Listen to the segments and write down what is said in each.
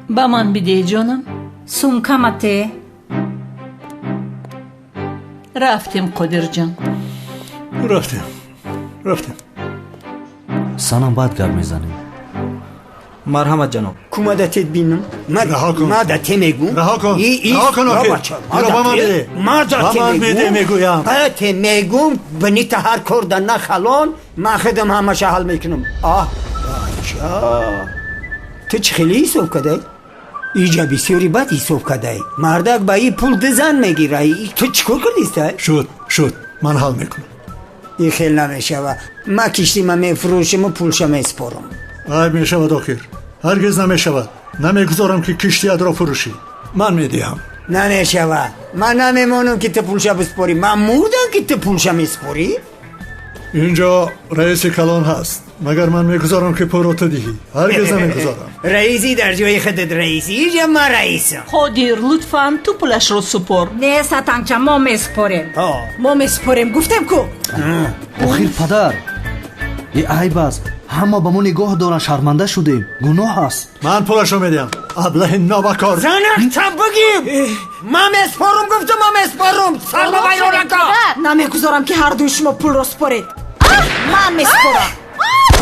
Ба ман бидеҳ, ҷонам. Сумкамате. Рафтем, Қодирҷон. Рафтем, рафтем. Санам, бад гап мезанем. Марҳамат, ҷаноб. Кумадатет бинам. Раҳо кун. Мадате мегум. Раҳо кун. Раҳо кун, охир. Иро ба ман биде. Ба ман биде, мегӯям. Мадате мегум, бинита ҳар кор да нахалон, ман худам ҳамаша ҳал мекунам. Аҳ, бача. Ту чӣ хеле ҳисоб кадай? Иҷа бисёри бад ҳисоб кадай. Мардак ба и пул ду зан мегира. Ту чӣ кор кардистай? Шуд, шуд. Ман ҳал мекунам. И хел намешава. Ма киштима мефурӯшиму пулша месупорам. Айб мешавад, охир. Ҳаргиз намешавад. Намегузорам, ки киштиятро фурӯшӣ. Ман медиҳам. Намешава. Ман намемонам, ки ту пулша биспорӣ. Ман мурдам, ки ту пулша месупорӣ. Инҷо раиси калон ҳаст. Магар ман мегузорам, ки пулро ту диҳӣ? Ҳаргиз намегузорам. Раисӣ дар ҷои худат раисӣ, иҷа ман раисам. Қодир, лутфан ту пулашро супор. Не, сатанча, мо месупорем. Мо месупорем, гуфтем ку. Охир, падар, е айб аст, ҳама ба мо нигоҳ доранд, шарманда шудем, гуноҳ аст. Ман пулашро медиҳам, аблаҳи нобакор. Занакта бигир. Ман месупорам, гуфтам, ман месупорам. Сарма вайронака. Намегузорам, ки ҳардуи шумо пулро супоред. Ман месупорам.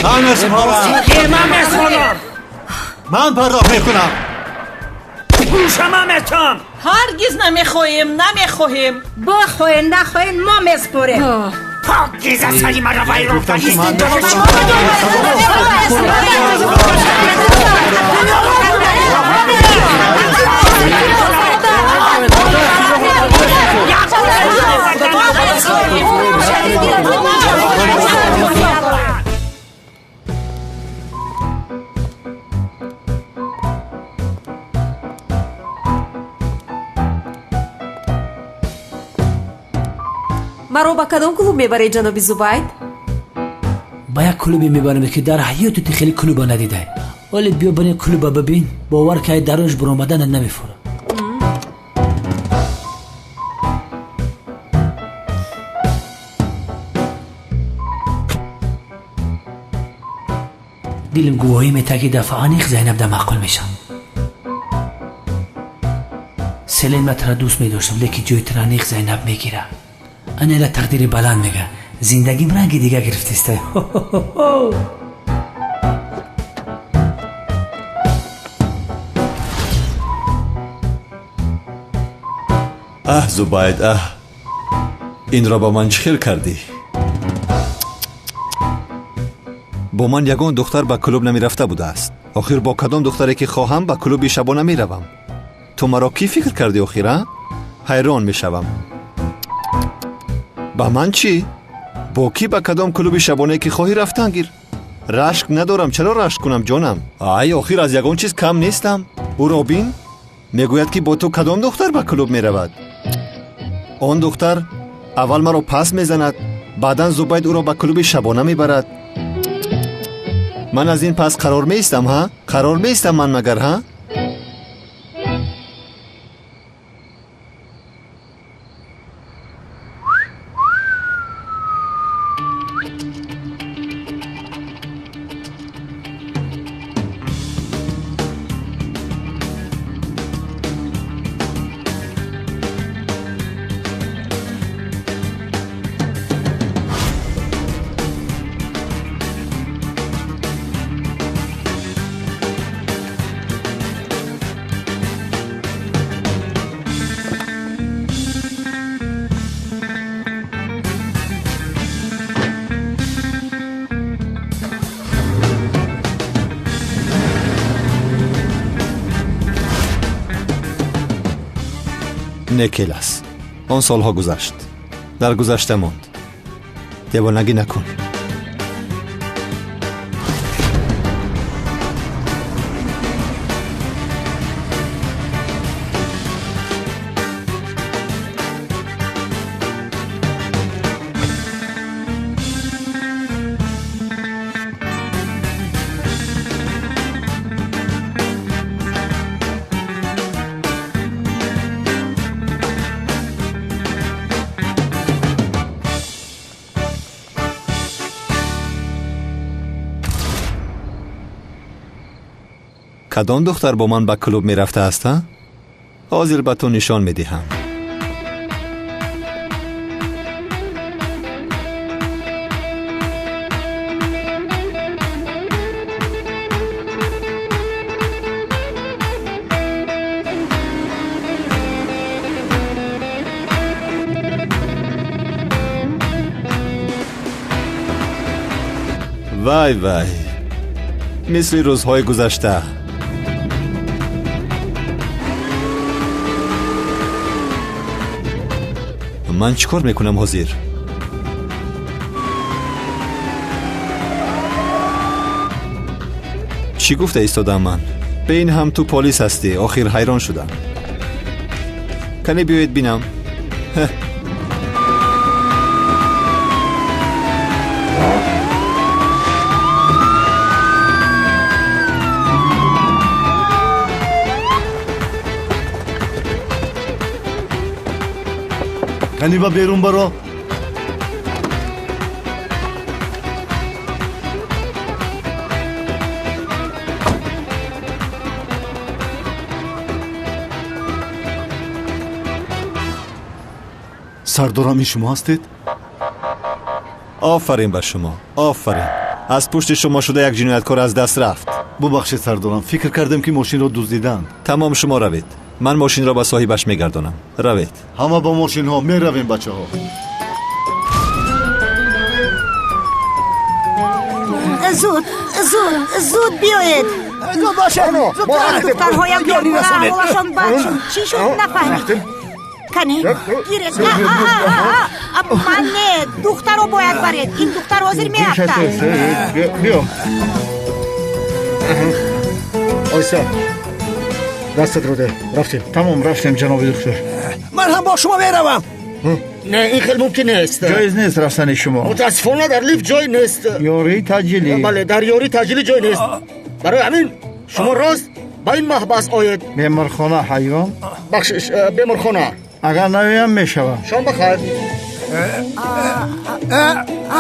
Ман месупорам. Ман месупорам. Ман пардохт мекунам. Пулша ман метам. Ҳаргиз намехоҳем, намехоҳем. Бохоҳен, нахоҳен, мо месупорем. Покиза сари маро вайрон Гуфтам, ки кардӣ. ман Маро ба кадом клуб мебаред, ҷаноби Зубайд? Ба як клубе мебарем, ки дар ҳаёти ту хеле клуба надидай. Вале биё, барин клуба бибин, бовар кай, дарунаш баромадана намефурам. Дилим гувоҳӣ метаҳад, ки дафъа аниқ Зайнаб да маъқул мешавам. Селен, ман тура дӯст медоштам, лекин ҷои тура аниқ Зайнаб мегира. Анела тақдири баланд мега, зиндагим ранги дига гирифтиста. Аҳ, Зубайд, аҳ, инро ба ман чӣ хел кардӣ? Бо ман ягон духтар ба клуб намерафта будааст. Охир бо кадом духтаре ки хоҳам ба клуби шабона меравам. Ту маро кӣ фикр кардӣ, охир, а? Ҳайрон мешавам. Ба ман чӣ? Бо кӣ ба кадом клуби шабонае ки хоҳӣ рафтан гир. Рашк надорам, чаро рашк кунам, ҷонам? Ай, охир аз ягон чиз кам нестам. Ӯро бин, мегӯяд, ки бо ту кадом духтар ба клуб меравад. Он духтар аввал маро пас мезанад, баъдан Зубайд ӯро ба клуби шабона мебарад. Ман аз ин пас қарор меистам, ҳа? Қарор меистам ман магар, ҳа? Некелас, он солҳо гузашт, дар гузашта монд. Девонагӣ накун. Кадом духтар бо ман ба клуб мерафтааст, ҳа? Ҳозир ба ту нишон медиҳам. Вай вай, мисли рӯзҳои гузашта. Ман чӣ кор мекунам ҳозир? Чӣ гуфта истодам ман? Бе ин ҳам ту полис ҳастӣ. Охир ҳайрон шудам. Кане биёед бинам. Кани ба берун баро. Сардорам, ин шумо ҳастед? Офарин бар шумо, офарин. Аз пушти шумо шуда як ҷинояткор аз даст рафт. Бубахшед сардорам, фикр кардем ки мошинро дуздиданд. Тамом, шумо равед. Ман мошинро ба соҳибаш мегардонам. Равед. Ҳама бо мошинҳо меравем, бачаҳо. Зуд, зуд, зуд биёед. Зуд бошед. Духтарҳоям ҳолашон бад шуд. Чӣ шуд нафаҳмидем. Кани гиред. Ман не, духтаро бояд баред. Ин духтар ҳозир меафтад. Биё. Ойса, дастат ро де. Рафтем. Тамом, рафтем, ҷаноби духтур. Ман ҳам бо шумо меравам. Не, ин хел мумкин нест. Ҷоиз нест рафтани шумо. Мутаассифона дар лифт ҷой нест. Ёрии таъҷилӣ. Бале, дар ёрии таъҷилӣ ҷой нест. Барои ҳамин шумо рост ба ин маҳбас оед. Беморхона, ҳайвон. Бахшиш, беморхона. Агар наоям мешавад. Шом бахайр.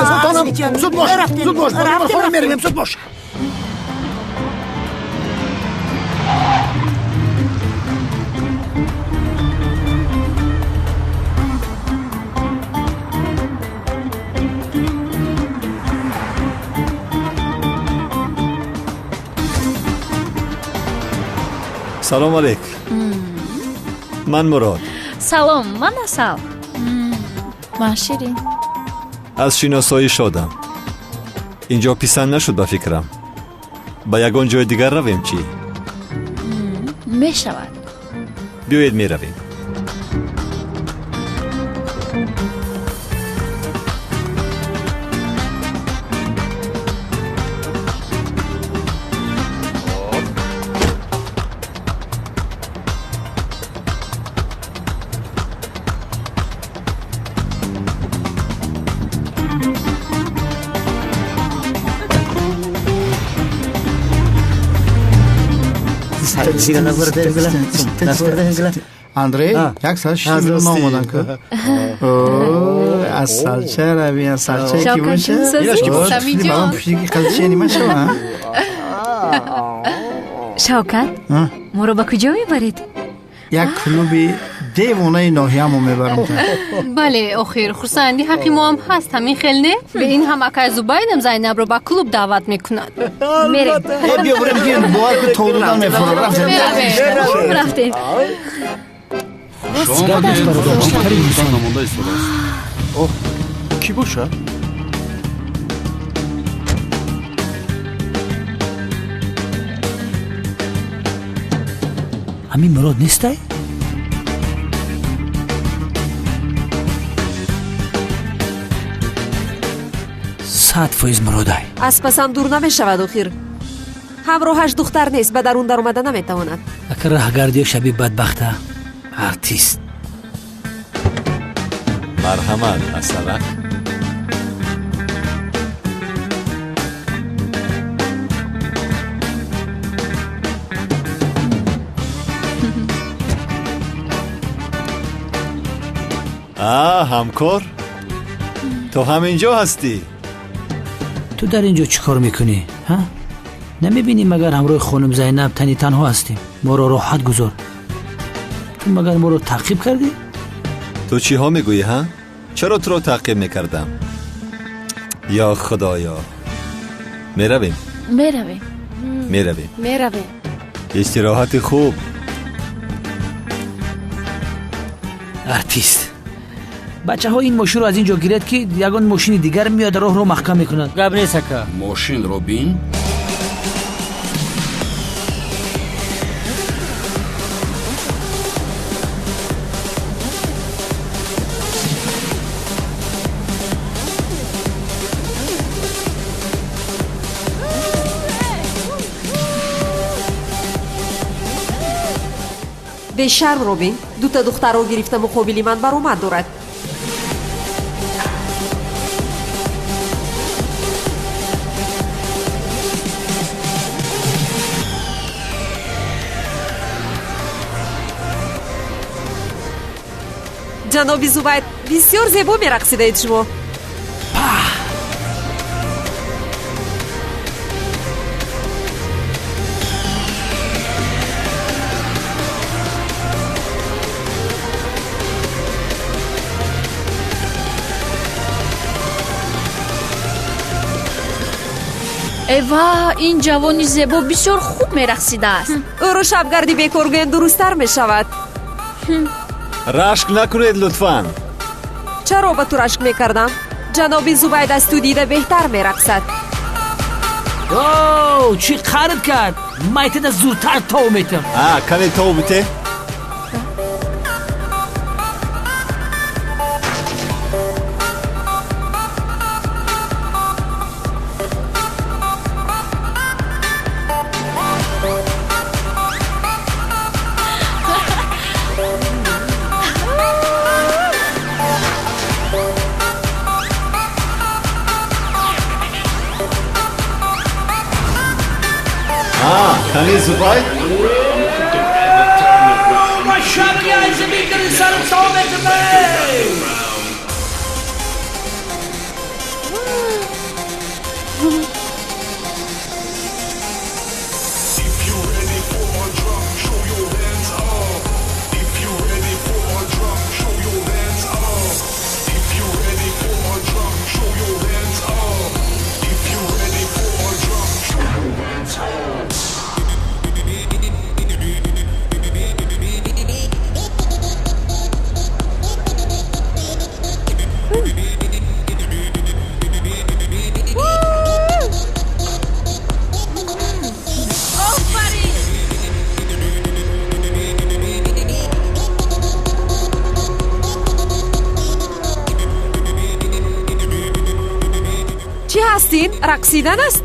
Султонам, зуд бош, зуд бош, ба беморхона меравем, зуд бош. Салом алейк. Ман Мурод. Салом, ман Асал. Ман Ширин. Аз шиносоӣ шодам. Инҷо писанд нашуд ба фикрам. Ба ягон ҷои дигар равем чӣ? Мешавад. Биёед меравем. Андрей, як соат шишта берун наомадан ку. Асалча рави, асалча ки боша. Балон пушти ки қалча нима шава. Шавкат, моро ба куҷо мебаред? Як клуби девонаи ноҳиямо мебарам. Бале, охир хурсанди ҳаққи мо ҳам ҳаст, ҳамин хел не? Бе ин ҳам акай Зубайдам Зайнабро ба клуб даъват мекунад. Мерем. Биё бурем, ки бовар ки то додан мефурам. Рафтем. Рафтем. Кӣ бошад? Ҳамин Мурод нестай? Сад фоиз Муродай. Аз пасам дур намешавад охир. Ҳамроҳаш духтар нест, ба дарун даромада наметавонад. Ака раҳгардиё шаби бадбахта артист. Марҳамат, асалак. А, ҳамкор, ту ҳам инҷо ҳастӣ? Ту дар ин ҷо чӣ кор мекунӣ, ҳа? Намебинӣ магар ҳамроҳи хонум Зайнаб тани танҳо ҳастем? Моро роҳат гузор. Ту магар моро таъқиб кардӣ? Ту чиҳо мегӯӣ, ҳа? Чаро туро таъқиб мекардам? Ё худоё. Меравем? Меравем. Меравем. Меравем. Истироҳати хуб. Артист. Бачаҳо, ин мошинро аз ин ҷо гиред, ки ягон мошини дигар меояд, роҳро маҳкам мекунад. Гап нест, ака. Мошинро бин. Бешарм Робин, дута духтарро гирифта муқобили ман баромад дорад. Ҷаноби Зубайр, бисёр зебо мерақсидаед шумо. Эва, ин ҷавони зебо бисёр хуб мерақсидааст. Ӯро шабгарди бекор гӯем дурусттар мешавад. Рашк накунед, лутфан. Чаро ба ту рашк мекардам? Ҷаноби Зубайд аз ту дида беҳтар мерақсад. О, чӣ қард кард! Майтада зудтар тов метам. А, кане тов бите? Кани Зубайд? Чӣ ҳастин? Рақсидан аст?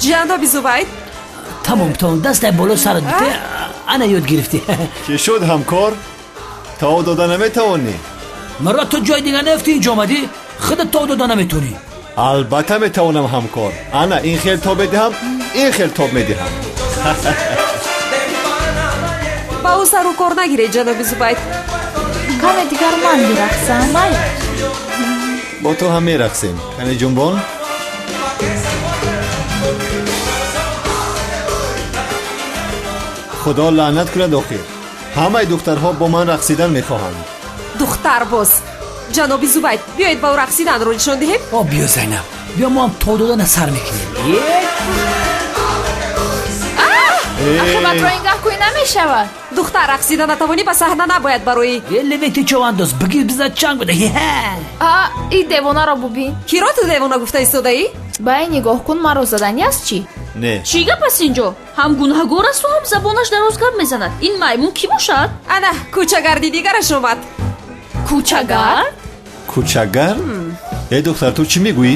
Ҷаноби Зубайд, Тамом, тамом, дастай боло сарат бите, ана ёд гирифтӣ. Чӣ шуд, ҳамкор? Тов дода наметавонӣ? Маро ту ҷои дига наёфтӣ, инҷо омадӣ? Худат тов дода наметавонӣ. Албатта метавонам, ҳамкор. Ана ин хел тоб медиҳам, ин хел тоб медиҳам. Ба ӯ сару кор нагиред, ҷаноби Зубайд. Каме дигар ман бирақсам, майли. Бо ту ҳам мерақсем. Кани ҷунбон? Худо лаънат кунад охир. Ҳамаи духтарҳо бо ман рақсидан мехоҳанд. Духтарбоз. Ҷаноби Зубайд, биёед ба ӯ рақсиданро нишон диҳем. О, биё, Зайнаб, биё, мо ҳам тов додана сар мекунем. Ақибатро ин гаҳ кӯй намешавад. Духтар, рақсида натавонӣ, ба саҳна набояд бароӣ. Левети човандоз, бигир, биза чанг буда. А, и девонаро бубин. Киро ту девона гуфта истодаӣ? Ба ин нигоҳ кун, маро задани аст чӣ? Не. Чӣ гап аст инҷо? Ҳам гунаҳгор асту, ҳам забонаш дароз гап мезанад. Ин маймун кӣ бошад? Ана, кӯчагарди дигараш омад. Кӯчагард? Кӯчагард? Э, духтар, ту чӣ мегӯӣ?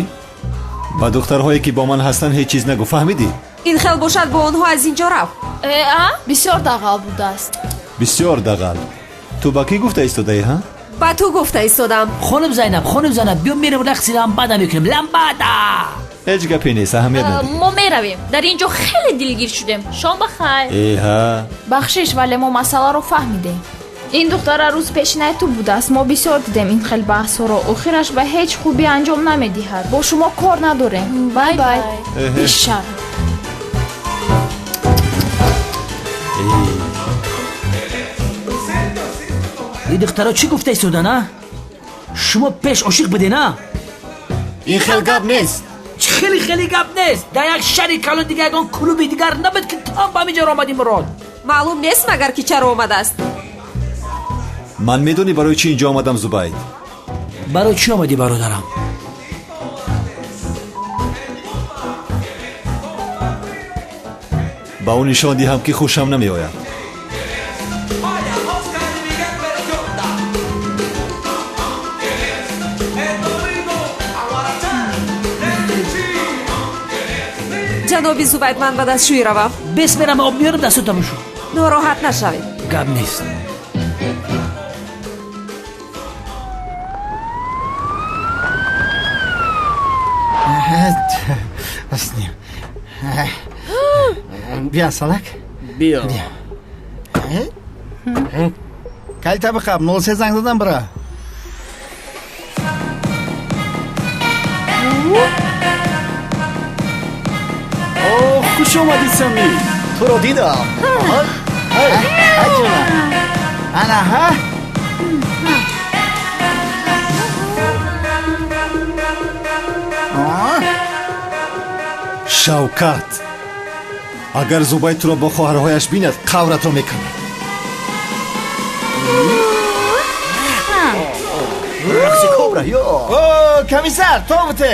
Ба духтарҳое ки бо ман ҳастанд ҳеҷ чиз нагӯ, фаҳмидӣ? Ин хел бошад, бо онҳо аз ин ҷо рав. Э, а? Бисёр дағал будааст. Бисёр дағал. Ту ба кӣ гуфта истодаӣ, ҳа? Ба ту гуфта истодам. Хонум Зайнаб, хонум Зайнаб, биё мерем рақси ламбада мекунем. Ламбада! Ҳеҷ гапе нест, аҳамият надиҳ. Мо меравем. Дар ин ҷо хеле дилгир шудем. Шом ба хайр. Эҳа. Бахшиш, вале мо масъаларо фаҳмидем. Ин духтара рӯз пешинаи ту будааст. Мо бисёр дидем ин хел баҳсҳоро. Охираш ба ҳеҷ хубӣ анҷом намедиҳад. Бо шумо кор надорем. Бай бай. Бишав. Ин духтаро чӣ гуфта истодан, а? Шумо пеш ошиқ буден, а? Ин хел гап нест. Хеле хеле гап нест. Дар як шаҳри калон дигар ягон клуби дигар набуд, ки ту ҳам ба ҳамин ҷо омадӣ, Мурод. Маълум нест магар ки чаро омадааст. Ман медонӣ барои чӣ инҷо омадам, Зубайд? Барои чӣ омадӣ, бародарам? Ба ӯ нишон диҳам, ки хушам намеояд. Ҷаноби Зубайд, ман ба дастшӯӣ равам. Бес мерам, об меёрам, дастото бишӯ. Нороҳат нашавед. Гап нест. Биё, салак. Биё. Калита биқаб, 03 занг задам бира. Хуш омадӣ, Сами. Туро дидам. Ана ҳа. Шавкат, агар Зубайд туро бо хоҳарҳояш бинад, қавратро мекунад. Рақси кобра, ё. О, комиссар, то буте.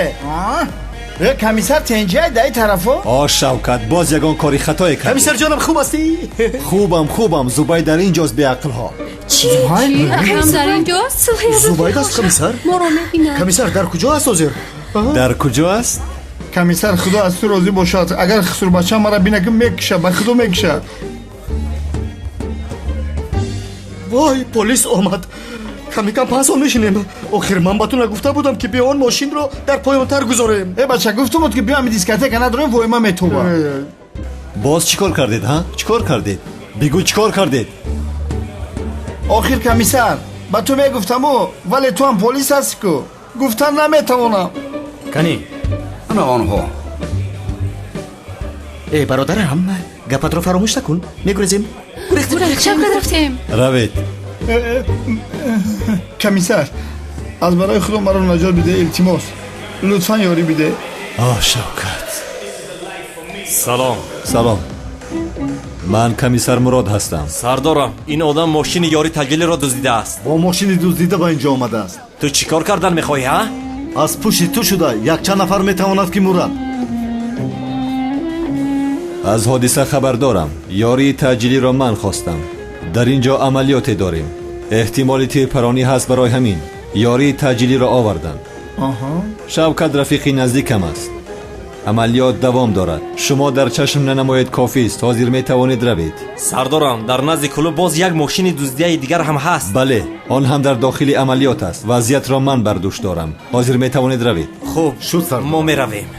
Комиссар тенҷиай даи тарафо? О, Шавкат, боз ягон кори хатое кардӣ. Комиссар ҷонам, хуб ҳастӣ? Хубам, хубам. Зубайд дар ин ҷост, беақлҳо. Чӣ? Акам дар ин ҷост? Зубайд аст, комиссар? Моро мебинад. Комиссар дар куҷо аст ҳозир? Дар куҷо аст? Комиссар, худо аз ту розӣ бошад. Агар хусурбача мара бина, ки мекушад, ба худо мекушад. Вой, полис омад. Камикам 5 сол мешинем. Охир ман ба ту нагуфта будам, ки биё он мошинро дар поёнтар гузорем. Э, бача, гуфтум буд, ки биё ҳами дискотека надорем, воима метоба. Боз чӣ кор кардед, ҳа? Чӣ кор кардед? Бигӯ, чӣ кор кардед? Охир комиссар, ба ту мегуфтаму, вале ту ҳам полис ҳастӣ ку. Гуфтан наметавонам. Кани, ана онҳо. Э, бародарам, гапатро фаромӯш накун. Мегурезем. Гурехтем. Равед. Комиссар, аз барои худо маро наҷот биде, илтимос. Лутфан ёрӣ биде. Оҳ, Шавкат. Салом. Салом. Ман комиссар Мурод ҳастам. Сардорам, ин одам мошини ёри таҷлилиро дуздидааст. Бо мошини дуздида ба инҷо омадааст. Ту чӣ кор кардан мехоҳӣ, ҳа? Аз пушти ту шуда якчанд нафар метавонад, ки мурад. Аз ҳодиса хабар дорам. Ёрии таъҷилиро ман хостам. Дар ин ҷо амалиёте дорем. Эҳтимоли тирпаронӣ ҳаст, барои ҳамин ёрии таъҷилиро оварданд. Шавкат рафиқи наздикам аст. Амалиёт давом дорад. Шумо дар чашм нанамоед, кофист. Ҳозир метавонед равед. Сардорам, дар назди клуб боз як мошини дуздияи дигар ҳам ҳаст. Бале, он ҳам дар дохили амалиёт аст. Вазъиятро ман бар дӯш дорам. Ҳозир метавонед равед. Хуб, мо меравем.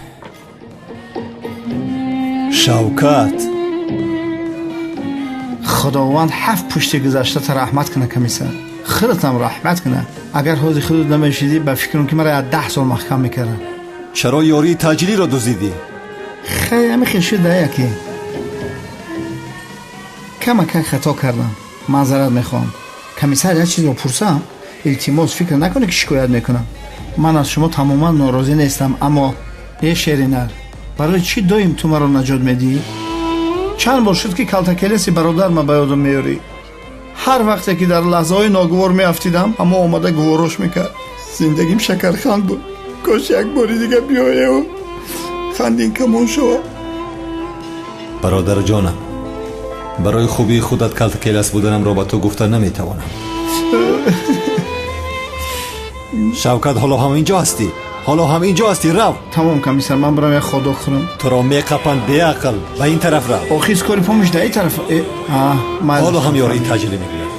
Шавкат, Худованд ҳафт пушти гузаштата раҳмат кунад, комиссар. Худатам раҳмат кунад. Агар ҳозир худат намешидӣ, ба фикрам, ки мара як 10 сол маҳкам мекардам. Чаро ёрии таъҷилиро дуздидӣ? Хай, ҳами хел шуда яке. Камакак хато кардам. Маъзарат мехоҳам. Комиссар, як чизро пурсам? Илтимос, фикр накунед, ки шикоят мекунам. Ман аз шумо тамоман норозӣ нестам, аммо э шеринар, барои чӣ доим ту маро наҷот медиҳӣ? Чанд бор шуд, ки калтакелеси бародарма ба ёдам меёрӣ. Ҳар вақте ки дар лаҳзаҳои ногувор меафтидам, ҳамо омада гуворош мекард. Зиндагим шакарханд буд. Кош як бори дига биёеву хандин камон шавад. Бародарҷонам, барои хубии худат калтакелас буданамро ба ту гуфта наметавонам. Шавкат, ҳоло ҳам инҷо ҳастӣ? Ҳоло ҳам инҷо ҳастӣ? Рав. Тамом, комиссар, ман барам як ходок хӯрам. Туро меқапанд, беақл. Ба ин тараф рав. Охир скори помощь дар ин тараф. Ҳоло ҳам ёрии таъҷилӣ мегӯяд.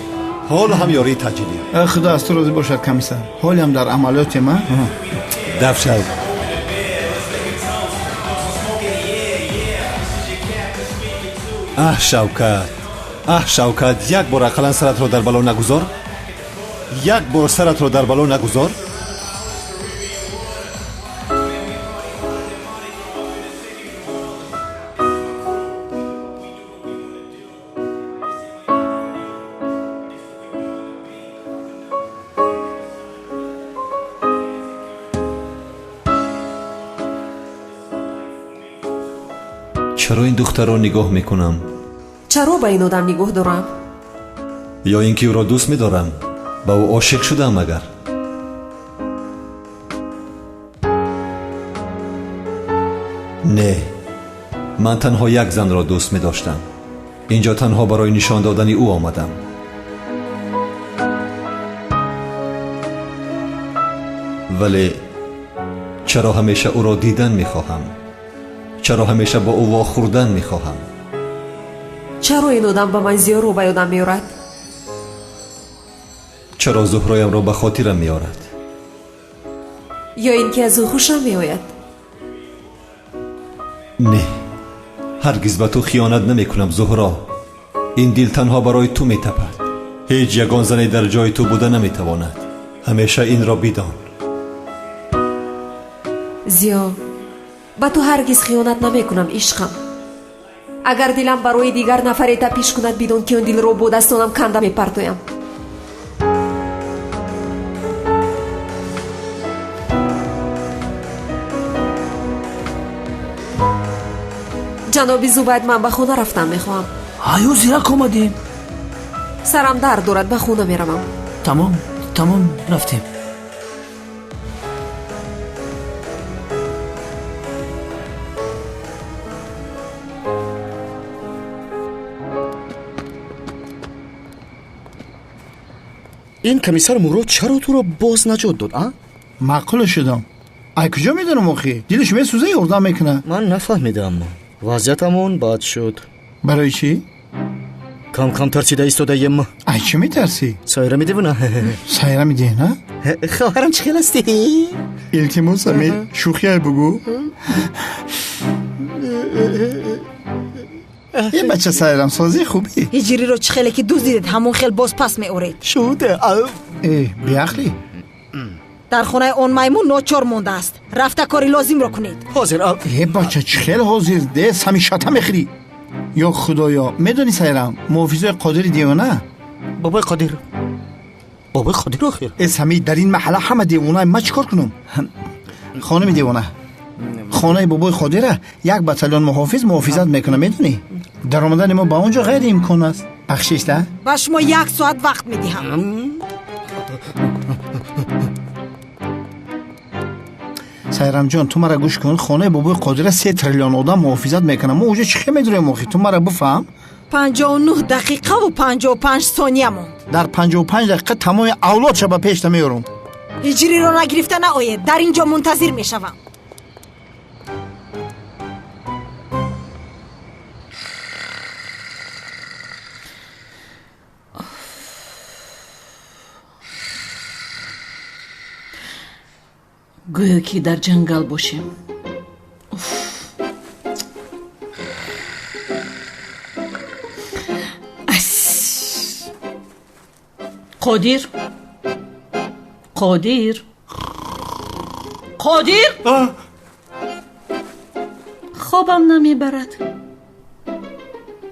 Ҳол ҳам ёрии таъҷилӣ. Худо аз ту розӣ бошад, комиссар. Ҳолиам дар амалиёте ма. Даф шав. Аҳ, Шавкат, аҳ, Шавкат, як бор ақаллан саратро дар бало нагузор. Як бор саратро дар бало нагузор. Чаро ин духтарро нигоҳ мекунам? Чаро ба ин одам нигоҳ дорам? Ё ин ки ӯро дӯст медорам, ба ӯ ошиқ шудаам агар. Не, ман танҳо як занро дӯст медоштам. Инҷо танҳо барои нишон додани ӯ омадам. Вале чаро ҳамеша ӯро дидан мехоҳам? Чаро ҳамеша бо ӯ вохӯрдан мехоҳам? Чаро ин одам ба ман зиёро ба ёдам меорад? Чаро Зуҳроямро ба хотирам меорад? Ё ин ки аз ӯ хушам меояд? Не, ҳаргиз ба ту хиёнат намекунам, Зуҳро. Ин дил танҳо барои ту метапад. Ҳеҷ ягон зане дар ҷои ту буда наметавонад. Ҳамеша инро бидон. Зиё, ба ту ҳаргиз хиёнат намекунам, ишқам. Агар дилам барои дигар нафаре тапиш кунад, бидон ки он дилро бо дастонам канда мепартоям. Ҷаноби Зубайд, ман ба хона рафтан мехоҳам. Ҳаё, зирак омадем. Сарам дард дорад, ба хона меравам. Тамом, тамом, рафтем. Ин комиссар Мурод чаро туро боз наҷот дод, а? Маъқул шудам. Ай куҷо медонам охи? Дилаш месӯза, ёрдам мекунад. Ман нафаҳмидам. Вазъиятамон бад шуд. Барои чӣ? Кам-кам тарсида истодаем. Ай чӣ метарсӣ? Сайра медивона. Сайра медиҳна? Хоҳарам, чӣ хел ҳастӣ? Илтимос, Амир, шӯхиай бугӯ. Е бача, сайрам созӣ хубӣ? Ҳиҷриро чӣ хеле ки дуздидед, ҳамон хел боз пас меоред. Шуд. Э, беақлӣ. Дар хонаи он маймун ночор мондааст. Рафта кори лозимро кунед. Ҳозир. Е бача, чӣ хел ҳозир? Де ҳамин шата мехӯрӣ. Ё худоё, медонӣ сайрам, муҳофизои Қодири девона? Бобои Қодир. Бобои Қодир охир. Э Самид, дар ин маҳалла ҳама девона, ман чӣ кор кунам? Хонуми девона. Хонаи бобои Қодира як батальон муҳофиз муҳофизат мекунад, медонӣ? Даромадани мо ба он ҷо ғайриимкон аст. Бахшиш, да? Ба шумо як соат вақт медиҳам. Сайрамҷон, ту мара гӯш кун. Хонаи бобои Қодира 3 триллион одам муҳофизат мекунад. Мо уҷо чӣ хел медурем охи? Ту мара бифаҳм. 59 дақиқаву 55 сония монд. Дар 55 дақиқа тамоми авлодша ба пешта меорам. Ҳиҷриро нагирифта наоед. Дар ин ҷо мунтазир мешавам. Гӯё ки дар ҷангал бошем. Ас! Қодир, Қодир, Қодир, хобам намебарад.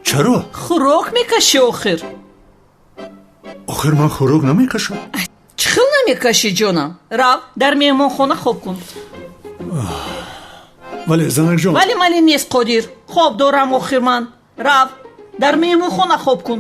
Чаро? Хӯрок мекашӣ охир. Охир ман хӯрок намекашам. Чӣ хел намекашӣ, ҷонам? Рав, дар меҳмонхона хоб кун. Вале занакҷон. Вале мали нест, Қодир. Хоб дорам охир ман. Рав, дар меҳмонхона хоб кун.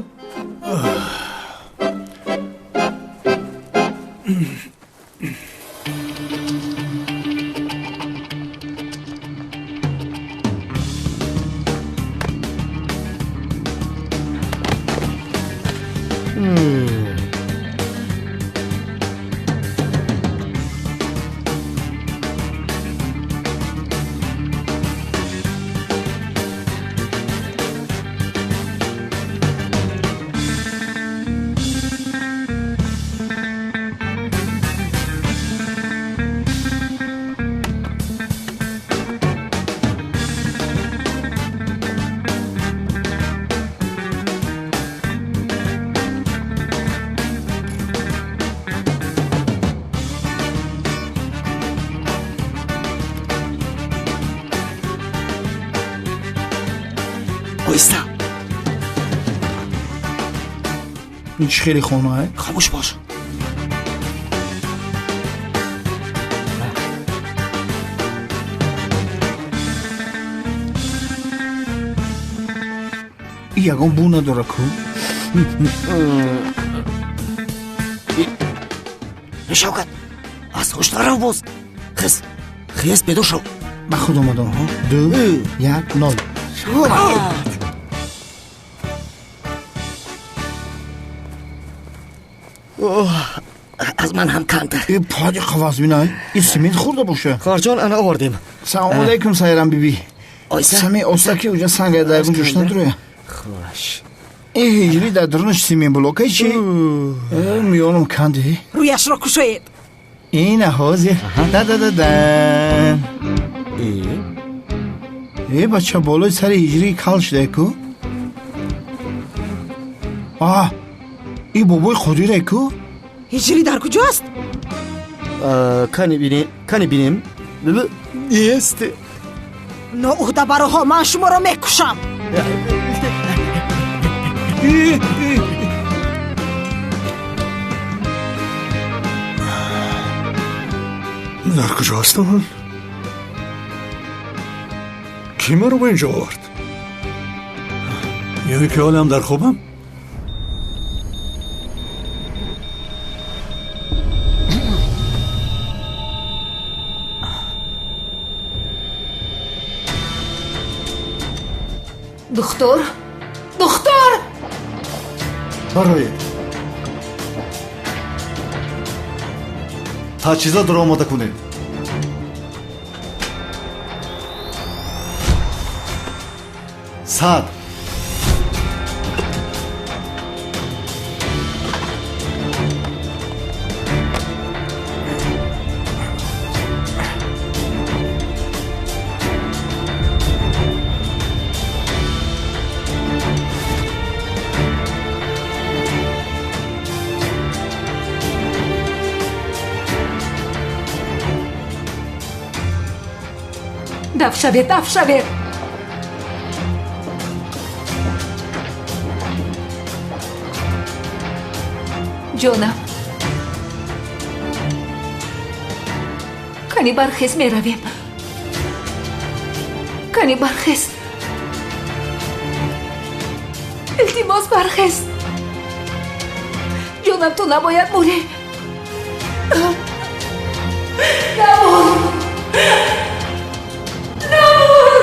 Ин чӣ хеле хонае? Хомӯш бош. И ягон бу надора ку? Шавкат, аз ҳуш нарав боз. Хез, хез, бедор шав. Ба худ омадам. 2 1 0. Шавкат! Аз ман ҳам камтар. И поди қаваз бинай. И семент хӯрда боша. Хоҳарҷон, ана овардем. Салом алейкум, Сайрам биби. Ойса? Сами оса ки уҷа санга дар ягон ҷош надуроя. Хуш. Ин ҳиҷрӣ дар дурунаш семент блокай чи? Миёнам канди. Рӯяшро кушоед. Ина ҳозир. Да-да-да-да. Э, бача, болои сари ҳиҷрӣ кал шуда ку? А, и бобои Қодире ку? Ҳиҷрӣ дар куҷо аст? Кани бинем, кани бинем. Нест. Ноуҳдабароҳо, ман шуморо мекушам. Дар куҷо ҳастам ман? Кӣ маро ба инҷо овард? Ё ки ҳолам дар хобам? Духтур, духтур! Бароед. Таҷҳизотро омода кунед. 100. Даф шавед, даф шавед! Ҷонам, кани бархез, меравем. Кани бархез, илтимос, бархез. Ҷонам, ту набояд мурӣ. Набур, набур.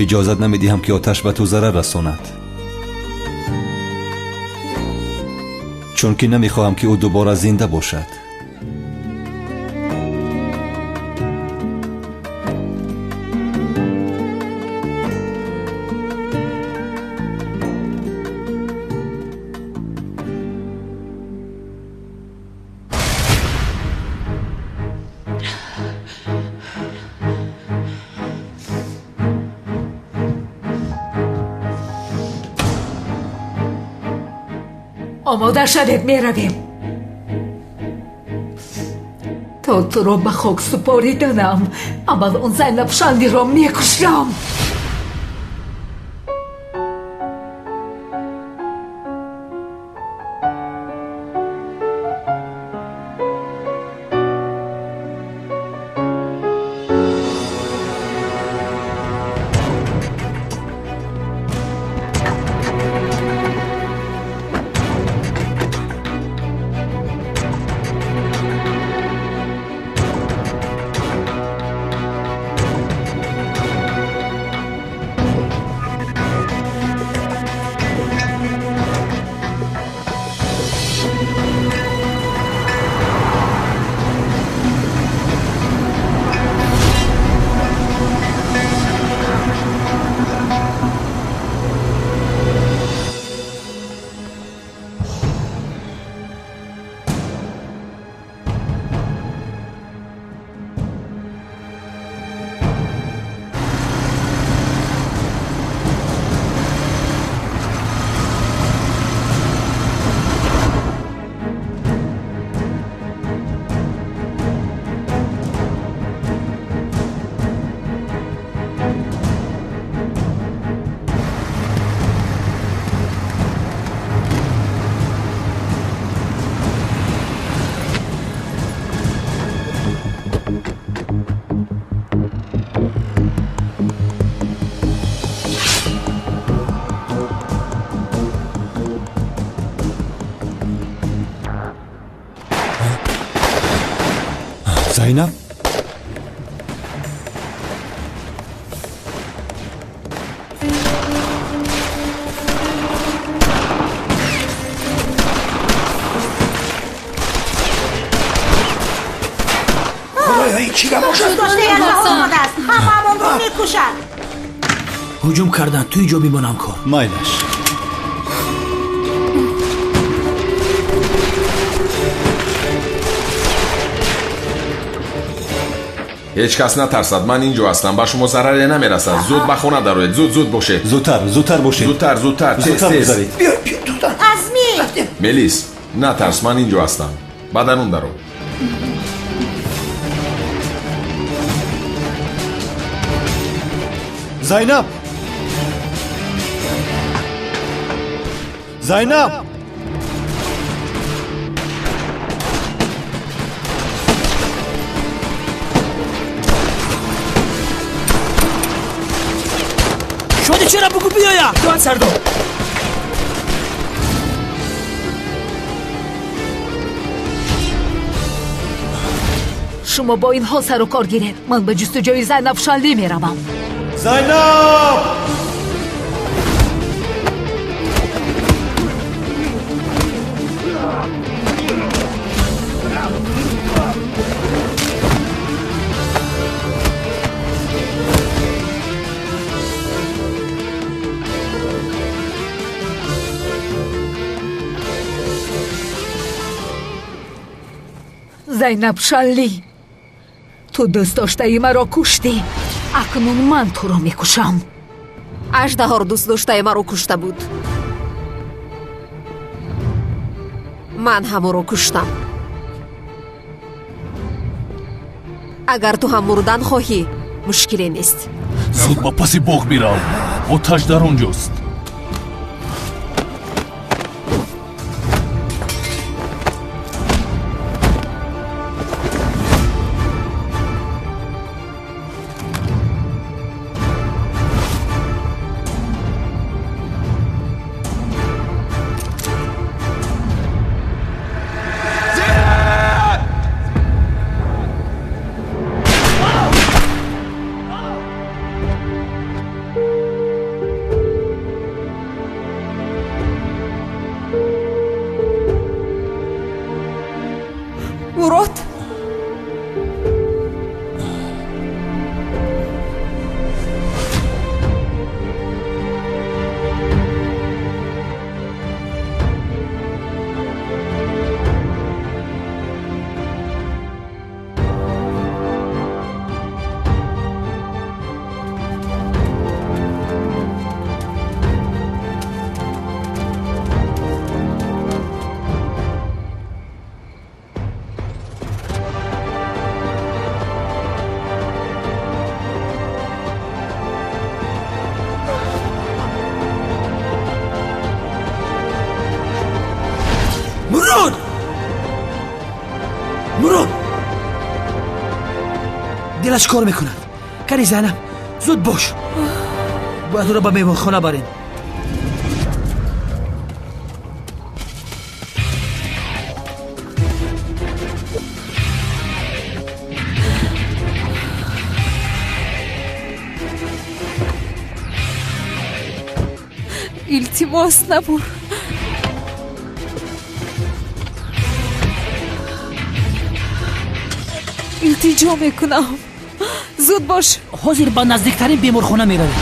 Иҷозат намедиҳам, ки оташ ба ту зарар расонад, чунки намехоҳам, ки ӯ дубора зинда бошад. Омода шавед, меравем. То туро ба хок супориданам, аввал он Зайнаб Шандиро мекушам. Зайнаб? Ҳамаамонро мекушад. Ҳуҷум кардан, ту инҷо бимон, ҳамкор. Майлаш. Ҳеҷ кас натарсад, ман инҷо ҳастам, ба шумо зараре намерасад. Зуд ба хона дароед, зуд, зуд бошед. Зудтар, зудтар бошед. Зудтар, зудтар, тез, тез. Азмӣ! Мелис, натарс, ман инҷо ҳастам. Ба дарун даро. Зайнаб! Зайнаб! Шоди чера бугу биёя? Туан сардор. Шумо бо инҳо сару кор гиред. Ман ба ҷустуҷӯи Зайнаб Шанлӣ меравам. Зайнаб! Зайнаб Шанлӣ, ту дӯстдоштаи маро куштӣ. Акнун ман туро мекушам. Аждаҳор дӯстдоштаи маро кушта буд. Ман ҳам ӯро куштам. Агар ту ҳам мурдан хоҳӣ, мушкиле нест. Зуд ба паси боғ бирав, оташ дар он ҷост. Мурод! Мурод! Мурод! Дилаш кор мекунад. Кани Зайнаб, зуд бош. Бояд ӯро ба меҳмонхона барем. Илтимос, набур. Илтиҷо мекунам, зуд бош. Ҳозир ба наздиктарин беморхона меравем.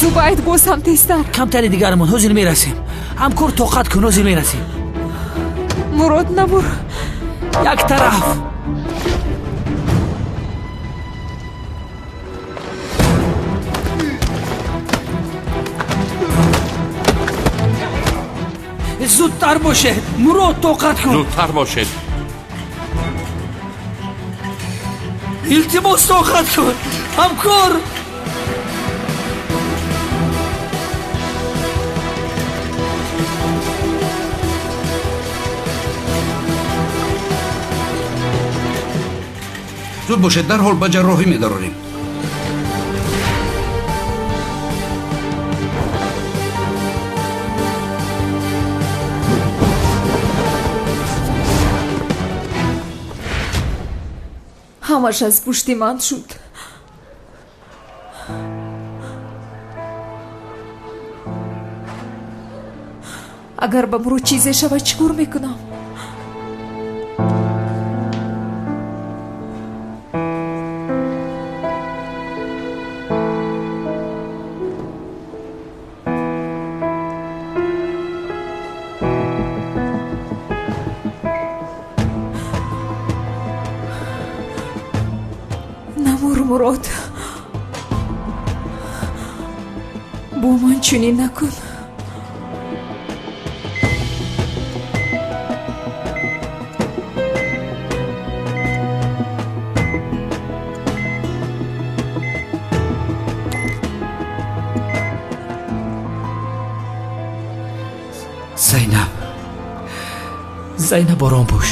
Зубайд, боз ҳам тезтар. Камтари дигармон, ҳозир мерасем. Ҳамкор, тоқат кун, ҳозир мерасем. Мурод, набур. Як тараф. Зудтар бошед, Мурод, тоқат кун. Зудтар бошед. Илтимос, тоқат кун, ҳамкор. Зуд бошед, дарҳол ба ҷарроҳӣ медарорем. Ҳамаш аз пушти ман шуд. Агар ба Мурод чизе шавад, чӣ кор мекунам? Намур, Мурод, бо ман чунин накун. Зайнаб, Зайнаб, ором бош.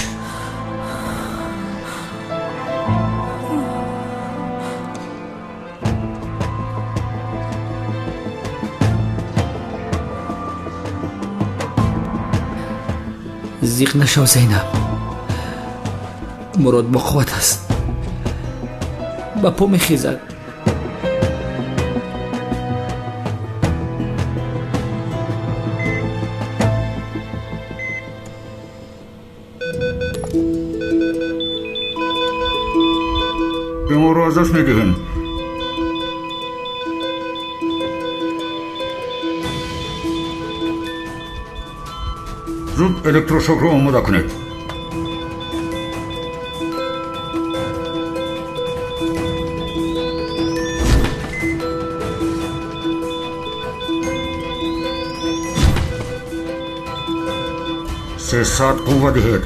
Зиқ нашав, Зайнаб. Мурод бо қувват аст, ба по мехезад. Беморро аз даст медиҳем. Зуд электрошокро омода кунед. 300 қувва диҳед.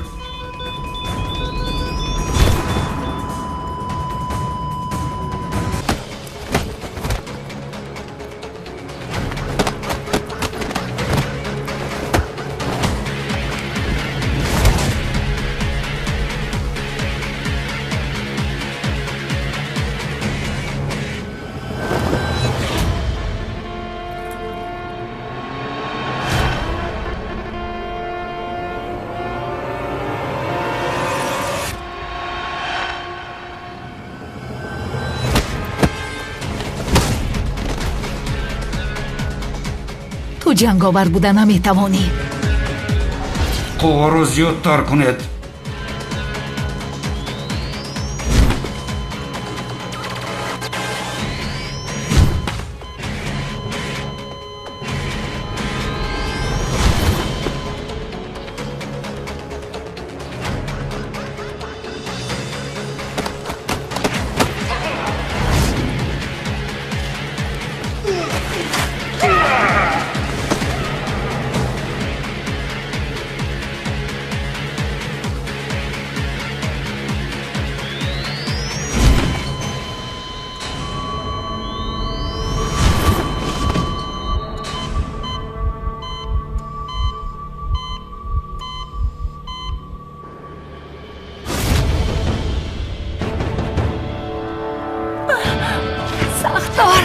Ту ҷанговар буда наметавонӣ. Қувваро зиёдтар кунед. Сахтор!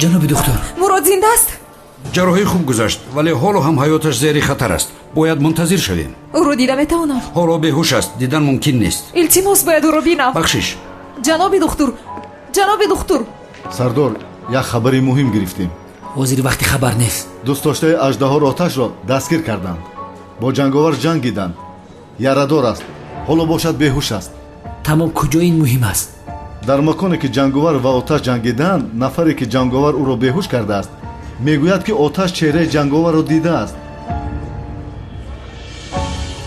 Ҷаноби духтур, Мурод зинда аст? Ҷарроҳӣ хуб гузашт, вале ҳоло ҳам ҳаёташ зери хатар аст. Бояд мунтазир шавем. Ӯро дида метавонам? Ҳоло беҳуш аст, дидан мумкин нест. Илтимос, бояд ӯро бинам. Бахшиш. Ҷаноби духтур, ҷаноби духтур! Сардор, як хабари муҳим гирифтем. Ҳозир вақти хабар нест. Дӯстдоштаи аждаҳоро оташро дастгир карданд, бо ҷанговар ҷангиданд, ярадор аст. Ҳоло бошад беҳуш аст. Тамом, куҷо ин муҳим аст? Дар маконе ки ҷанговар ва Оташ ҷангиданд, нафаре ки ҷанговар ӯро беҳуш кардааст, мегӯяд ки Оташ чеҳраи ҷанговарро дидааст.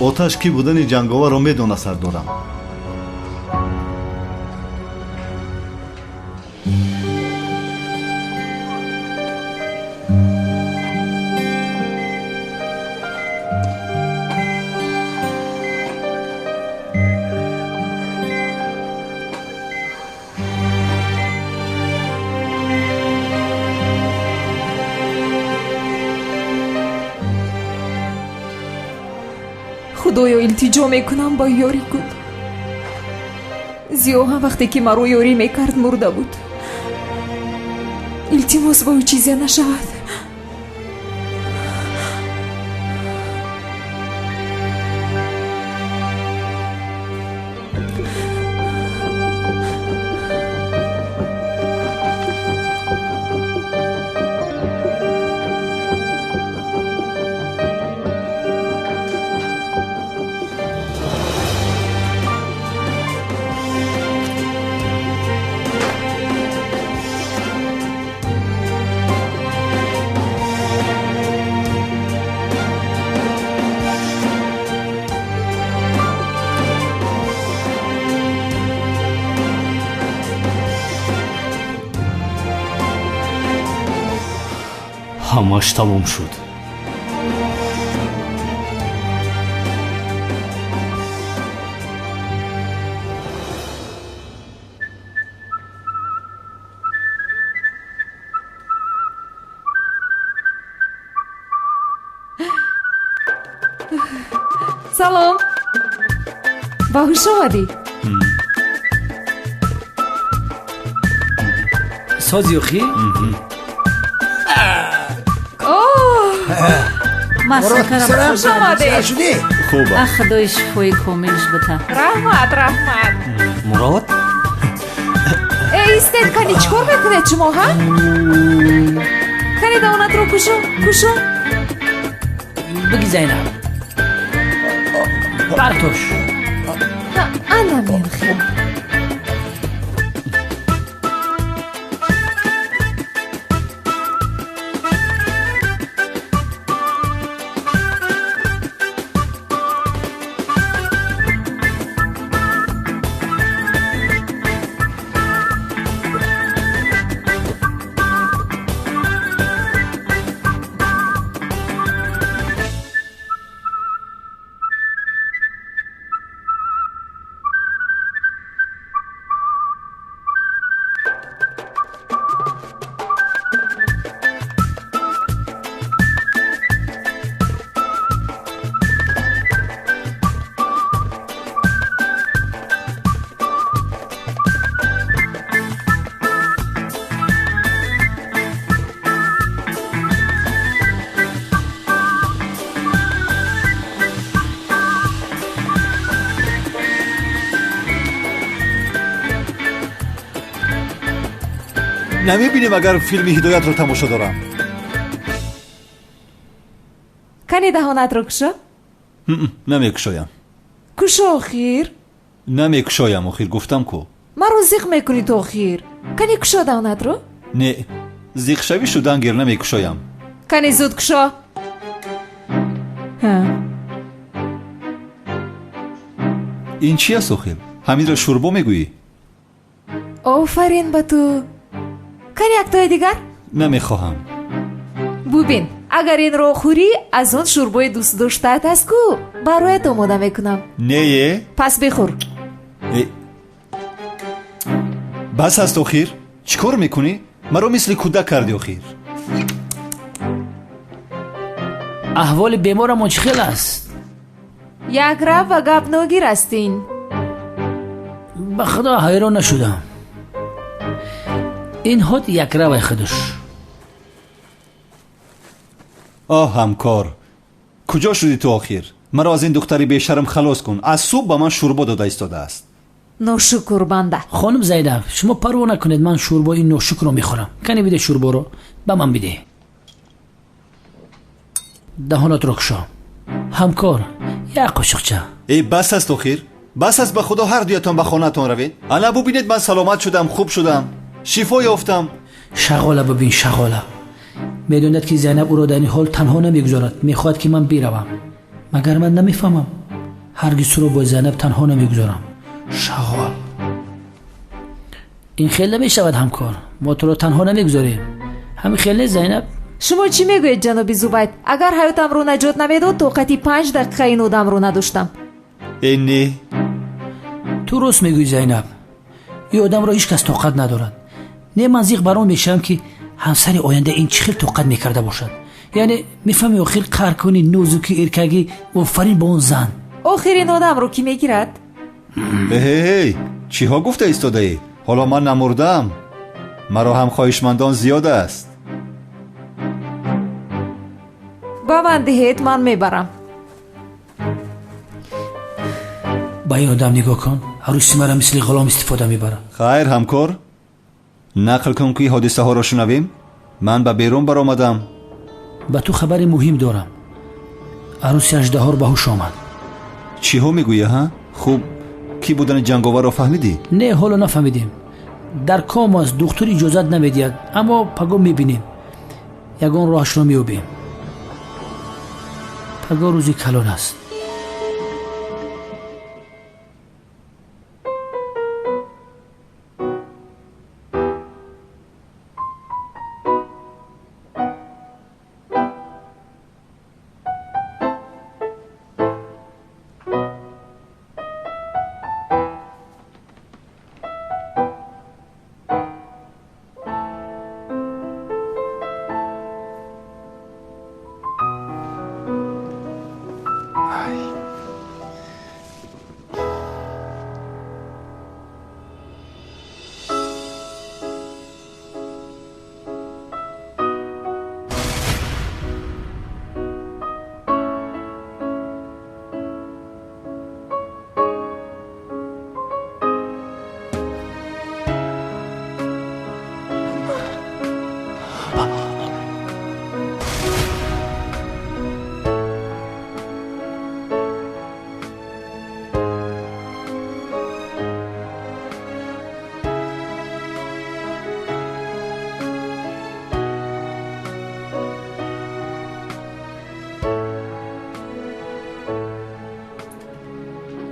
Оташ кӣ будани ҷанговарро медонад, сардорам. Худоё, илтиҷо мекунам, ба ёрӣ кун. Зиё ҳам вақте ки маро ёрӣ мекард, мурда буд. Илтимос, ба ӯ чизе нашавад. Ҳамаш тамом шуд. Салом, ба ҳуш омадӣ? Сози охи? Хуш омадед. Хуб. Худои шифои комилш бита. Раҳмат, раҳмат. Мурод? Э, истед, кани чӣ кор мекунед шумо, ҳа? Кани давонатро кушо, кушо. Биги, Зайнаб. Партош. Ана менхел. Намебинем, агар филми Ҳидоятро тамошо дорам. Кани даҳонатро кушо. Намекушоям. Кушо охир. Намекушоям охир, гуфтам ку. Маро зиқ мекунӣ ту охир. Кани кушо даҳонатро. Не, зиқшавӣ шудан гир, намекушоям. Кани зуд кушо. Ин чи аст охир? Ҳаминро шӯрбо мегӯӣ? Офарин ба ту. Кани яктои дигар? Намехоҳам. Бубин, агар инро хӯрӣ, аз он шӯрбои дӯстдоштаат аст ку, бароят омода мекунам. Нее. Пас бихӯр. Бас аст охир. Чӣ кор мекунӣ? Маро мисли кӯдак кардӣ охир. Аҳволи беморамон чӣ хел аст? Якрав ва гапногир астин. Ба худо, ҳайрон нашудам. Ин ҳод якравай худуш. Оҳ, ҳамкор, куҷо шудӣ ту охир? Маро аз ин духтари бешарм халос кун. Аз субҳ ба ман шӯрбо дода истодааст. Ношукр банда. Хонум Зайнаб, шумо парво накунед, ман шӯрбои ношукрро мехӯрам. Кане биде шӯрборо, ба ман биде. Даҳонатро кушо. Ҳамкор, як қошиқча. Э, бас аст охир. Бас аст, ба худо, ҳар дуятон ба хонаатон равед. Ана бубинед, ман саломат шудам, хуб шудам, шифо ёфтам. Шағола бибин, шағола. Медонад, ки Зайнаб ӯро дар ин ҳол танҳо намегузорад. Мехоҳад, ки ман биравам. Магар ман намефаҳмам? Ҳаргиз туро бо Зайнаб танҳо намегузорам. Шағол. Ин хел намешавад, ҳамкор. Мо туро танҳо намегузорем. Ҳамин хел нест, Зайнаб? Шумо чӣ мегӯед, ҷаноби Зубайд? Агар ҳаётамро наҷот намедод, тоқати 5 дақиқа ин одамро надоштам. Э, не. Ту рост мегӯӣ, Зайнаб. Ин одамро ҳеҷ кас тоқат надорад. Не, ман зиқ бар он мешавам, ки ҳамсари оянда ин чӣ хел тоқат мекарда бошад. Яъне мефаҳми, охир қаҳр кунӣ, нозуки, эркагӣ. Офарин ба он зан. Охир ин одамро кӣ мегирад? Эҳей, чиҳо гуфта истодаӣ? Ҳоло ман намурдаам. Маро ҳам хоҳишмандон зиёд аст. Ба ман диҳед, ман мебарам. Ба ин одам нигоҳ кун, арӯси маро мисли ғулом истифода мебарад. Хайр, ҳамкор, нақл кун, ки ҳодисаҳоро шунавем. Ман ба берун баромадам. Ба ту хабари муҳим дорам. Арӯси аждаҳор ба ҳуш омад. Чиҳо мегӯӣ, ҳа? Хуб, кӣ будани ҷанговарро фаҳмидӣ? Не, ҳоло нафаҳмидем. Дар ком аст, духтур иҷозат намедиҳад, аммо паго мебинем, ягон роҳашро меёбем. Паго рӯзи калон аст.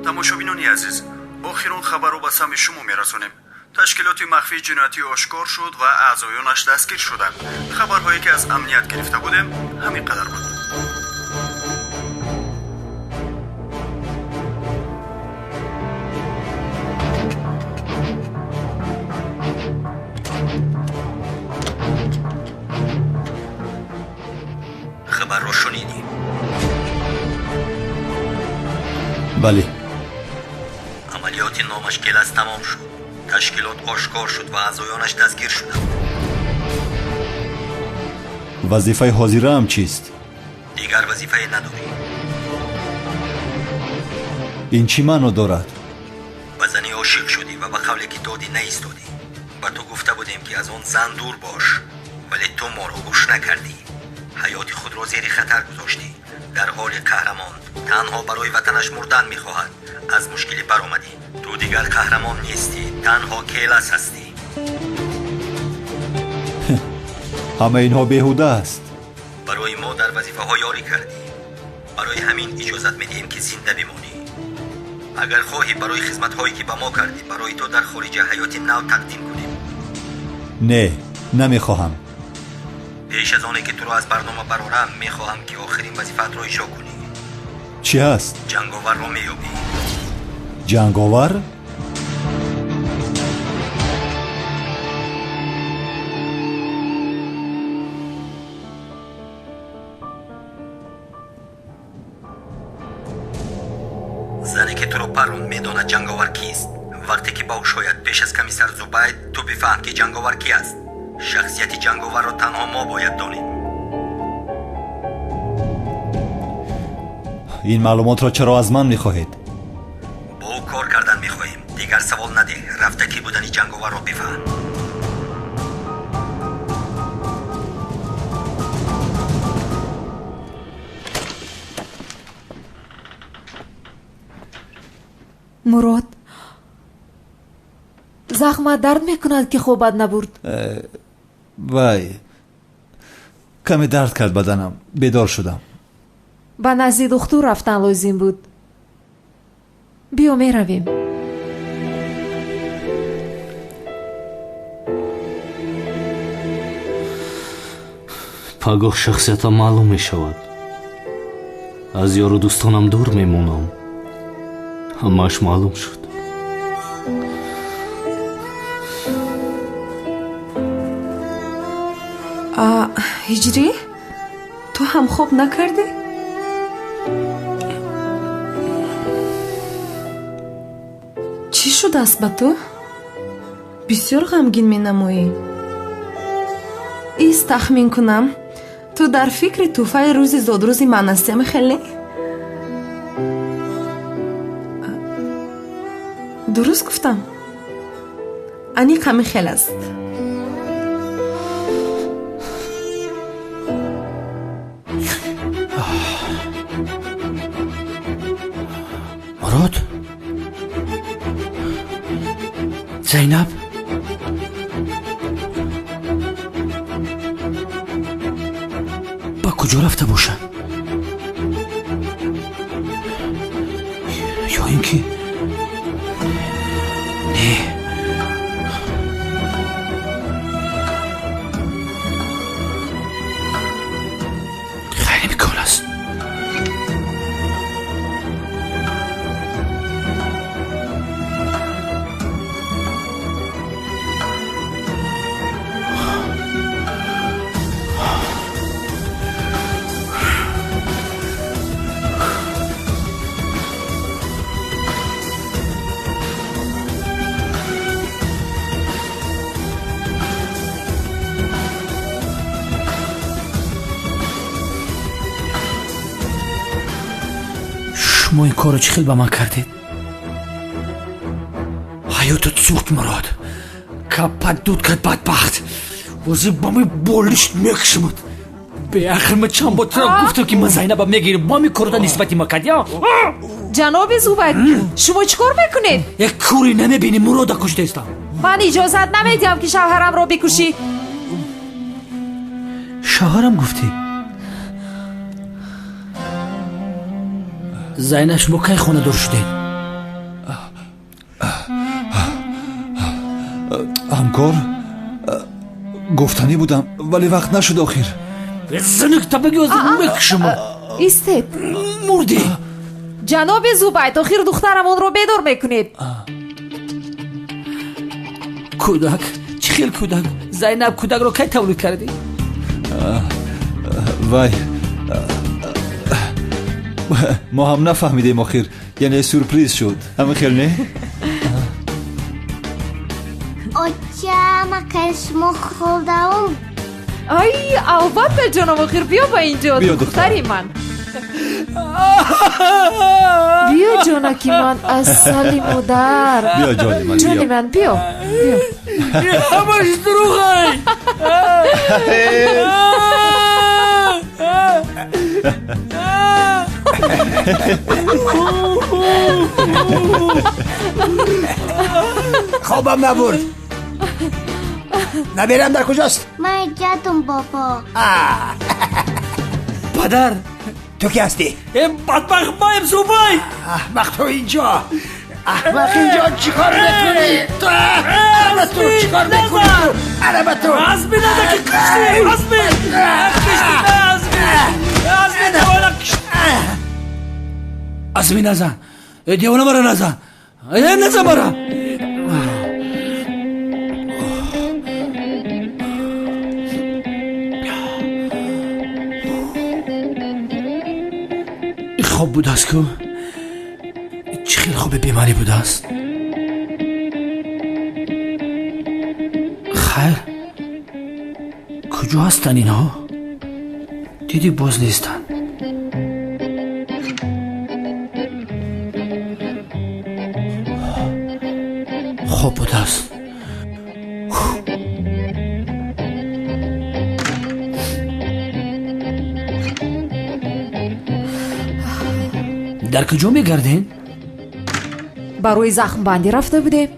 Тамошобинони азиз, охирон хабарро ба самъи шумо мерасонем. Ташкилоти махфии ҷиноятӣ ошкор шуд ва аъзоёнаш дастгир шуданд. Хабарҳое ки аз амният гирифта будем, ҳамин қадар буд. Хабарро шунидӣ? Бале. Амалиёти номаш Келас тамом шуд. Ташкилот ошкор шуд ва аъзоёнаш дастгир шуданд. Вазифаи ҳозираам чист? Дигар вазифае надорӣ. Ин чӣ маъно дорад? Ба зане ошиқ шудӣ ва ба қавле ки додӣ наистодӣ. Ба ту гуфта будем, ки аз он зан дур бош, вале ту моро гӯш накардӣ. Ҳаёти худро зери хатар гузоштӣ, дар ҳоле қаҳрамон танҳо барои ватанаш мурдан мехоҳад. Аз мушкилӣ баромадӣ. Ту дигар қаҳрамон нестӣ, танҳо келас ҳастӣ. Ҳама инҳо беҳуда аст. Барои мо дар вазифаҳо ёрӣ кардӣ, барои ҳамин иҷозат медиҳем, ки зинда бимонӣ. Агар хоҳӣ, барои хизматҳое ки ба мо кардӣ, барои ту дар хориҷа ҳаёти нав тақдим кунем. Не, намехоҳам. Пеш аз оне ки туро аз барнома барорам, мехоҳам, ки охирин вазифаатро иҷро кунӣ. Чӣ ҳаст? Ҷанговарро меёбӣ. Ҷанговар? Зане ки туро паронд, медонад ҷанговар кист. Вақте ки ба ҳуш ояд, пеш аз комиссар Зубайд ту бифаҳм, ки ҷанговар ки аст. Шахсияти ҷанговарро танҳо мо бояд донем. Ин маълумотро чаро аз ман мехоҳед? Бо ӯ кор кардан мехоҳем. Дигар савол надеҳ, рафта кӣ будани ҷанговарро бифаҳм. Мурод, захмат дард мекунад, ки хобат набурд? Вай, каме дард кард баданам, бедор шудам. Ба назди духтур рафтан лозим буд. Биё, меравем. Пагоҳ шахсиятам маълум мешавад. Аз ёру дӯстонам дур мемонам. Ҳамааш маълум шуд. Ҳиҷрӣ, ту ҳам хоб накардӣ? Чӣ шудааст ба ту? Бисёр ғамгин менамоӣ. Ист, тахмин кунам, ту дар фикри тӯҳфаи рӯзи зодрӯзи ман ҳастӣ, хеле? Дуруст гуфтам? Аниқ ҳамин хел аст. Мурод, Зайнаб, ба куҷо рафта бошад? Ё ин ки не, ғайриимкон аст. Шумо ин корро чӣ хел ба ман кардед? Ҳаётат сӯхт, Мурод. Каппат дуд кард, бадбахт. Ҳозир ба ми болишт мекушамад. Беахр, ман чанд бор туро гуфтам, ки ман Зайнаба мегирам. Бо ҳамин корро нисбати ма кардӣ? Ҷаноби Зубайд, шумо чӣ кор мекунед? Як кӯре намебинӣ, Мурода куштаистам. Ман иҷозат намедиҳам, ки шавҳарамро бикушӣ. Шавҳарам гуфтӣ? Зайнаб, шумо кай хонадор шудед? Ҳамкор, гуфтанӣ будам, вале вақт нашуд охир. Зинукта бигӯ, мекушам. Истед. Мурдӣ. Ҷаноби Зубайд, охир духтарамонро бедор мекунед. Кӯдак? Чӣ хел кӯдак? Зайнаб, кӯдакро кай тавлид кардӣ? Вай, мо ҳам нафаҳмидем охир, яъне сюрприз шуд. Ҳамин хел не? Оча, макай шумо хӯрдаум? Ай, албатта, ҷоном, охир биё ба инҷо, духтари ман. Биё, ҷонаки ман, асали модар. Биё, ҷони ман, ҷони ман, биё, биё. Ҳамаш дурӯғай. Хобам набурд. Набирам дар куҷост? Ман ҷадум, бобо. Падар, ту ки ҳастӣ? Бадбахт, маем Зубайд. Аҳмақ, ту инҷо, аҳмақ, инҷо чӣ кор мекунӣ? Ту араба, ту чӣ кор мекунӣ? Ту араба, ту азби нада, ки куштӣ, азби куштӣ, азби, азби девона кушт. Азби назан, девона, мара назан, назан мара. Хоб будааст ку? Чӣ хел хоби бемаънӣ будааст? Хайр, куҷо ҳастанд инҳо? Дидӣ, боз нестанд. Хоб будааст. Дар куҷо мегардем? Барои захмбандӣ рафта будем.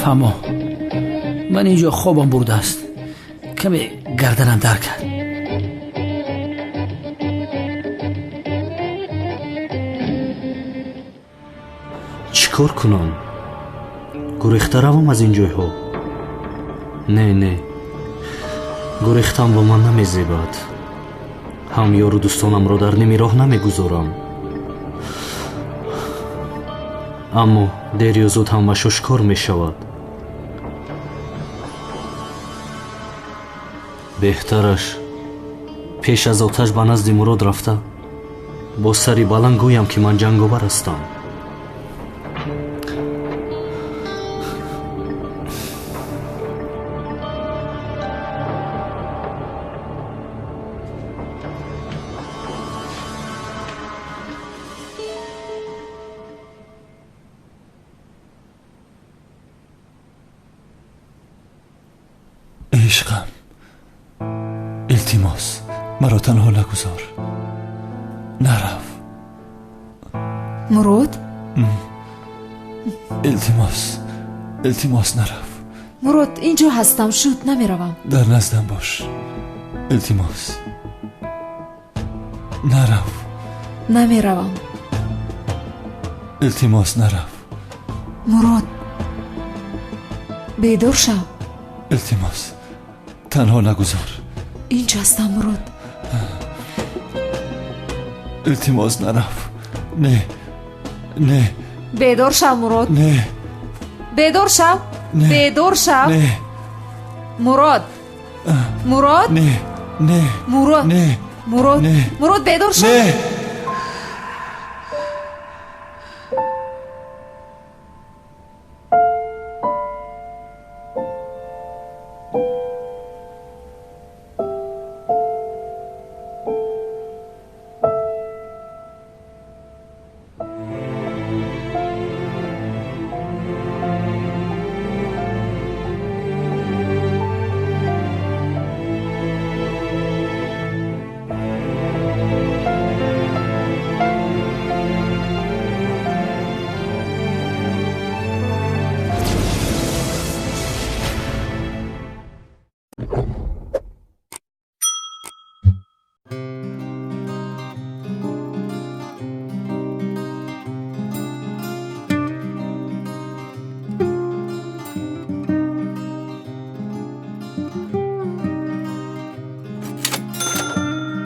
Фаҳмо, ман инҷо хобам бурдааст, каме гарданам дар кард. Чӣ кор кунам? Гурехта равам аз ин ҷойҳо? Не, не, гурехтан ба ман намезебад. Ҳам ёру дӯстонамро дар ними роҳ намегузорам. Аммо дер ё зуд ҳамааш ошкор мешавад. Беҳтараш пеш аз оташ ба назди Мурод рафта бо сари баланд гӯям, ки ман ҷанговар ҳастам. Ишқам, илтимос, маро танҳо нагузор, нарав. Мурод? Илтимос, илтимос, нарав. Мурод, инҷо ҳастам, шуд, намеравам. Дар наздам бош, илтимос, нарав. Намеравам. Илтимос, нарав. Мурод, бедор шав. Илтимос, танҳо нагузор. Инҷо ҳастам, Мурод. Илтимос, нарав. Не, не. Бедор шав, Мурод. Не. Бедор шав. Не. Бедор шав. Не. Мурод, Мурод. Не, не. Мурод. Не. Мурод. Не. Мурод, бедор шав. Не.